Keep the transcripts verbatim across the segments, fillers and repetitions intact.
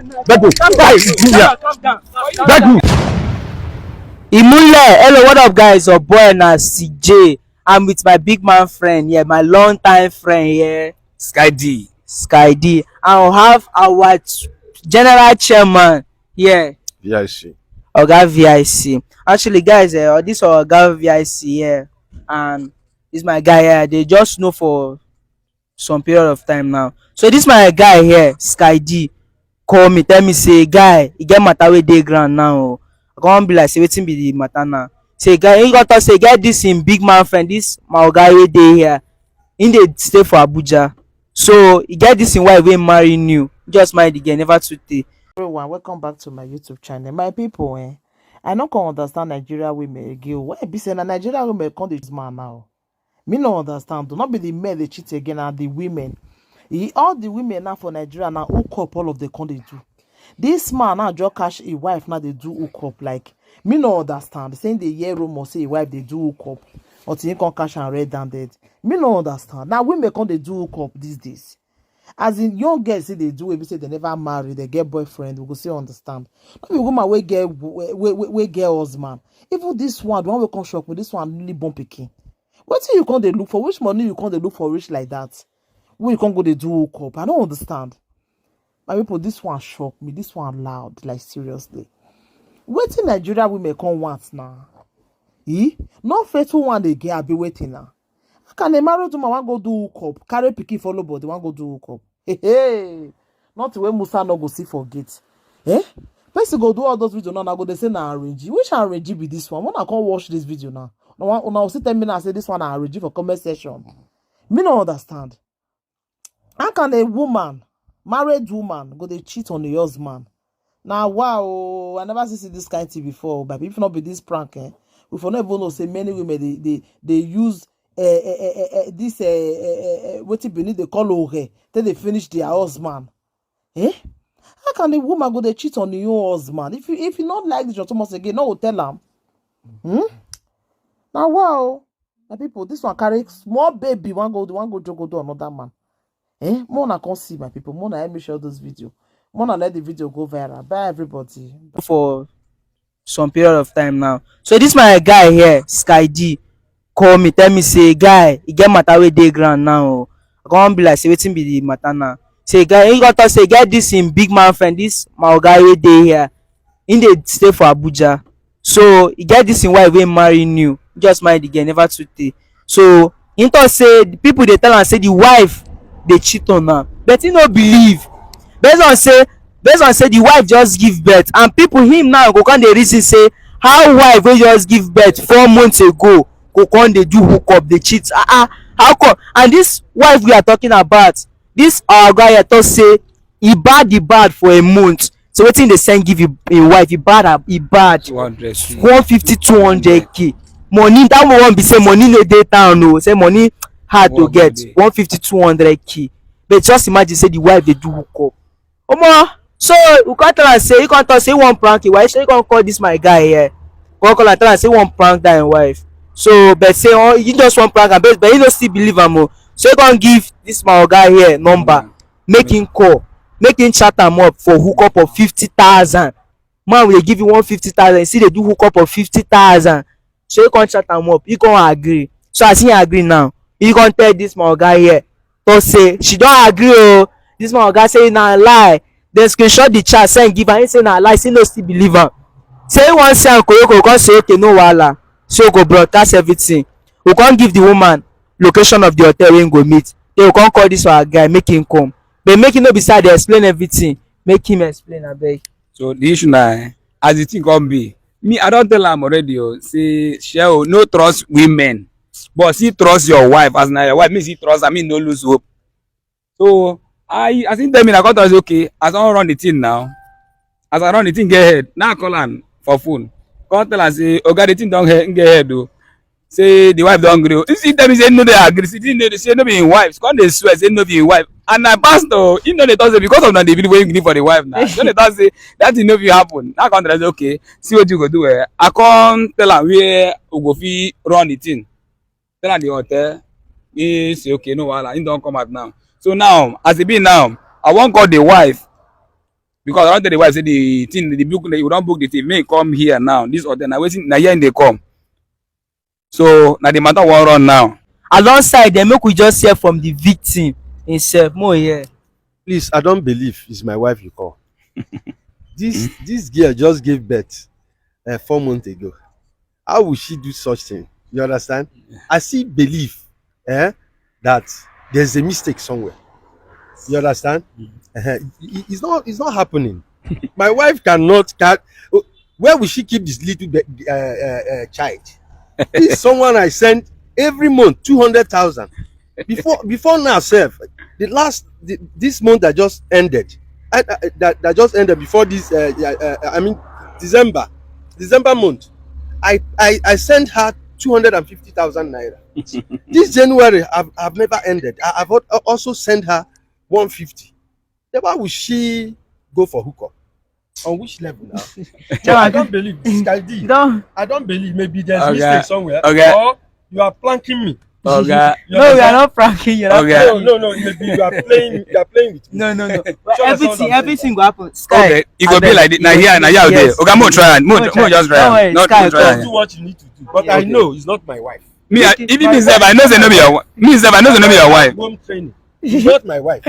Begu. Hey, Junior. Begu. Imule, hello, what up, guys? Your boy na C J. I'm with my big man friend, yeah, my long time friend, yeah, Sky D. Sky D. And we have our ch- general chairman, yeah, V I C. Oga V I C. Actually, guys, uh, this Oga V I C, yeah, and this my guy, yeah, they just know for some period of time now. So this my guy here, Sky D, call me, tell me say, "Guy, e get matter wey dey ground now o." I come be like, "Say wetin be the matter now?" Say, "Guy," he come talk say, "Get this in big man friend, this my oga wey dey here. He dey stay for Abuja. So e get this in wife wey marry new. Just marry the girl, never too tey." Everyone, welcome back to my YouTube channel. My people, eh, I no come understand Nigeria women again. Why be say na Nigeria women come dey choose man now? Me no understand. Do not be the men they cheat again and the women. E, all the women now for Nigeria now hook up, all of them come dey do. This man now just catch a wife now they do hook up. Like, me no understand. Saying they hear rumor say a wife they do hook up, but he can't catch and red down dead. Me no understand. Now women come they do hook up these days. As in young girls say they do, we say they never marry, they get boyfriend, we go still understand. Not be woman we get we, we, we, we get husband. Even this one, the one we come shock with this one, newly born pikin. Wetin you come dey look for? Which money you come dey look for rich like that? Wey you come go dey do hook up? I don't understand. My people, this one shock me. This one loud, like, seriously. Wetin Nigeria women come want now? Eh? No faithful one dey get, abi wetin now? How can a married woman wan go do hook up, carry pikin follow body, wan go do hook up? Hey, hey. Not the way Musa no go see for gate. Eh? Person go do all those videos now, na go dey say na arrange. Which arrange be this one? When I come watch this video now, una wan, una go still tell me now say this one na arrange for comment section. Me no understand. How can a woman, married woman, go dey cheat on the husband? Na wow, I never see, see this kind thing before. But if not be this prank, eh, we for not even know say many women they they, they use uh, uh, uh, uh, this uh, uh, uh, wetin Benin they call ohe till they finish their husband. Eh? How can the woman go dey cheat on your own husband? If you if you not like this, your Thomas again, no go tell am. Hmm? Now wow, my people, this one carry small baby, one go one go jogo do another man. Eh? Mona can't see, my people. Mona, I make sure this video. Mona, let the video go viral. Bye everybody. For some period of time now. So this my guy here, Sky D, call me, tell me say, "Guy, e get matter wey dey ground now o." I come be like, "Say wetin be the matter now?" Say, guy, he come talk say, "Get this in big man friend, this my oga wey dey here. He dey stay for Abuja. So e get this in wife wey marry new. He just marry the girl, never too tey. So he talk say the people dey tell am say the wife dey cheat on am, but he no believe. Based on say based on say the wife just give birth, and people him now go come dey reason say how wife wey just give birth four months ago go come dey do hook up, dey cheat. Ah ah, how come? And this wife we are talking about, this our guy here talk say he bad, he bad for a month. So wetin dey send give him, him wife, he bad, am- he bad. Two hundred. One fifty, two hundred k. Money, that one be say money no dey town o. Say money hard to get. One fifty, two hundred k. But just imagine say the wife dey do hook up. Omo, so we come tell am say, he come talk say he wan prank him wife. So he come call this my guy here. Come call am, tell am say he wan prank that him wife. So but say, oh, he just wan prank am, but, but he no still believe am o. So he come give this my oga here number, make him call, make him chat am up for hookup of fifty thousand. Man, we dey give you one fifty thousand, he still dey do hookup of fifty thousand. So he come chat am up, he come agree. So as he agree now, he come tell this my oga here, talk say she don agree o. This my oga say na lie. Dem screenshot the chat, send give am. He say na lie, say no still believe am. Say he wan see am korokoro, come say, "Okay, no wahala." So go broadcast everything. We come give the woman location of the hotel wey he go meet. Then we come call this our guy, make him come. But make him no be say I dey explain everything. Make him explain, abeg. So the issue na, eh, as the thing come be, me, I don tell am already o, say, "Shey o, no trust women, but still trust your wife. As na your wife, me still trust am, me no lose hope." So I, as he tell me, I come talk say, "Okay, as I wan run the thing now, as I run the thing get head." Now I call am for phone, come tell am say, "Oga, the thing don he- get head o." Say the wife don gree o. He still tell me say no dey agree. Say no dey, say no be him wife. Come dey swear say no be him wife. And na pastor o, he no dey talk say because of na the video wey he gree for the wife na. He no dey talk say that thing no fit happen. Now I come tell am say, "Okay, see wetin you go do, eh." I come tell am where we go fit run the thing. Tell am the hotel. He say, "Okay, no wahala." He don come out now. So now, as e be now, I wan call the wife. Because I don tell the wife say the thing, the book, we don book the thing, make e come here now. This hotel, na wetin, na here im dey come. So na the matter we wan run now. Alongside dem, make we just hear from the victim himself. Mo hear. Please, I don't believe it's my wife you call. This this girl just gave birth uh, four months ago. How will she do such thing? You understand? I still believe eh, that there's a mistake somewhere. You understand? Uh-huh. It- It's not. It's not happening. My wife cannot. Can, oh, where will she keep this little be- uh, uh, uh, child? This is someone I send every month two hundred thousand. Before before now, self, the last the, this month that just ended, I, I, that, that just ended before this. Uh, uh, uh, I mean, December, December month. I I, I sent her two hundred and fifty thousand naira. This January, I've, I've never ended. I, I've al- also sent her one fifty. Then why would she go for hookup? On which level now? Chairman, I don't believe this. Sky D. Don't. I don't believe. Maybe there's Oga, mistake somewhere. Oga. Or you are planking me. Oga. You No, we are understand? Not pranking you. You're not Oga. No, pranking. No, no. Maybe you are playing. You are playing with me. No, no, no. But Sure, that's everything, what I'm everything go happen. Sky, Okay, it go be abeg. Like this. Now here, now here, Yes. Mo dey. Oga, mo try am. Mo, Mo mo try. just try Don't am. worry, No, Sky, mo try come. Am. Do what you need to do. But Okay. I know it's not my wife. Me, I, Okay. even me sef, I know say no be your wi- me sef, I know say no be your wife. Home training. It's not my wife.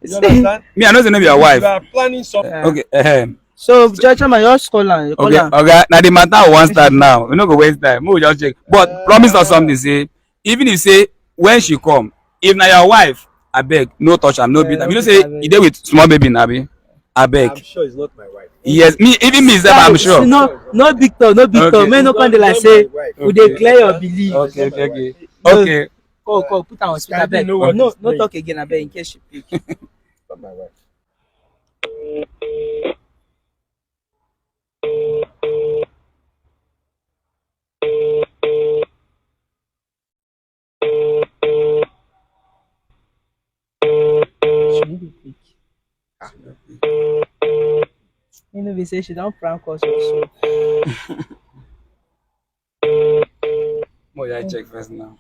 You understand? Me, I know say no be your wife. You are planning something. Yeah. Okay. Ehem. So, Judge Chairman, just call am. Call Okay, am. Oga, now the matter we wan start now. We no go waste time. We go just check. But promise us something. Say, even if say when she come, if na your wife, abeg, no touch am, no beat am. You know say you dey with small baby, na abi? Abeg. I'm sure it's not my wife. Yes, me, even me sef, I'm Guys, sure. No, no big talk, no big Okay. talk. Men no come dey like It's not say my wife. we dey Okay. clear your belief. Okay, okay, okay. No. Okay. Come, come, put am on speaker, Sky D abeg. Know what No, is no playing. Talk again, abeg, in case she pick. Not my wife. She no dey pick. You know, be say she don prank us also. Mo ya check first now.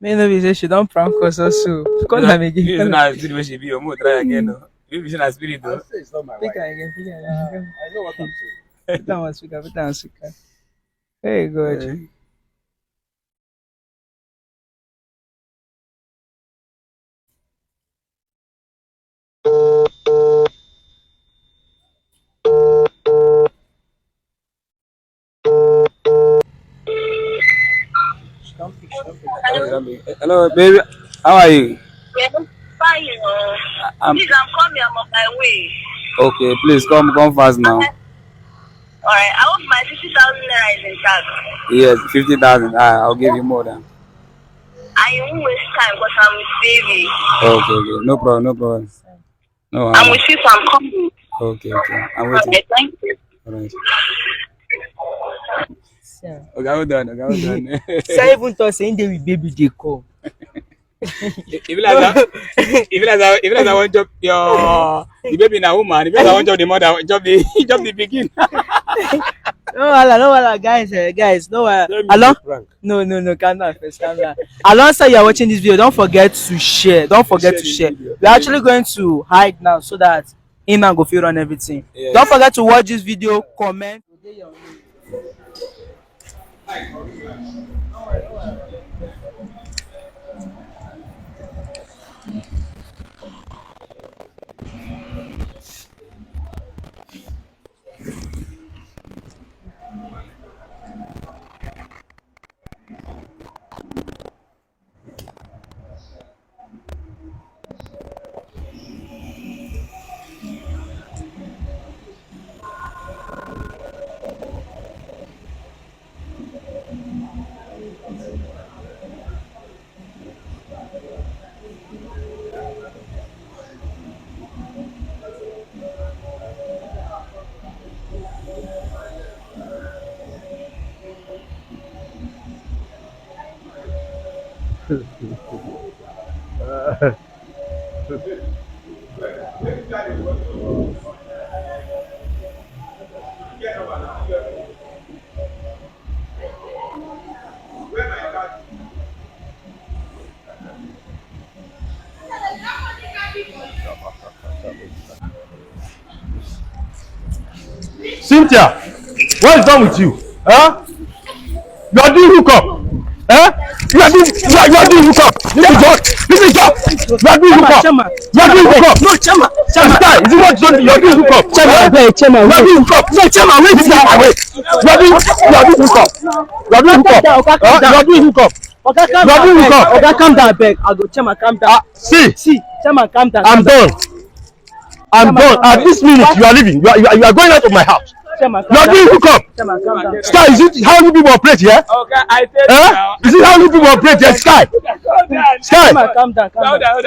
Me no be say she don prank us also. Call am again. You know, see the way she be. Mo try again. No, you be na spirit though. I'll say it's not my Pick wife. Am again. Pick am again. I know what I'm saying. Put am on speaker. Put am on speaker. Hey God. Eh. Hello, baby. How are you? Yes, fine. Uh, I'm, Please, I'm coming. I'm on my way. Okay, please come, come fast now. All right. I hope my fifty thousand naira is intact. Yes, fifty thousand. I, I'll give you more than. And you won't waste time because I'm with baby. Okay, okay. No problem, no problem. No, I'm with you, so I'm coming. Okay, okay. I'm waiting. Okay, thank you. All right. So. Okay, well done. Okay, well done. So even though saying they will baby they come. If you like that, if you like that, if you like that one job, your the baby na woman. If you like that one job, the mother job the job the begin. No, wala, no, wala, guys, eh, guys, no, wala. Hello? No, no, no, calm down first, calm down. Alongside you are watching this video, don't forget to share. Don't forget to share. We're actually going to hide now so that Iman go fit run everything. Yes. Don't forget to watch this video, comment. Cynthia, what is wrong with you? Huh? You are doing hookup. Eh? You are doing, you are, you are doing hookup. This is what? This is what? You are doing hookup. You are doing hookup. No, Chairman. Chairman. Sky, is it what you are doing hookup? Chairman, abeg, Chairman, you are doing hookup. No, Chairman, wait. This is my way. You are doing, you are doing hookup. You are doing hookup. Huh? You are doing hookup. Oga, calm down, abeg. Oga, calm down, abeg. I go, Chairman, calm down. Ah, see. See, Chairman, calm down. I'm done. I'm done. At this minute, you are leaving. You are, you are, you are going out of my house. Chairman, calm down. You are doing hookup. Chairman, calm down. Sky, is it how you people operate here? Okay, I tell you now. Is it how you people operate here? Sky. Calm down. Sky. Chairman, calm down, calm down.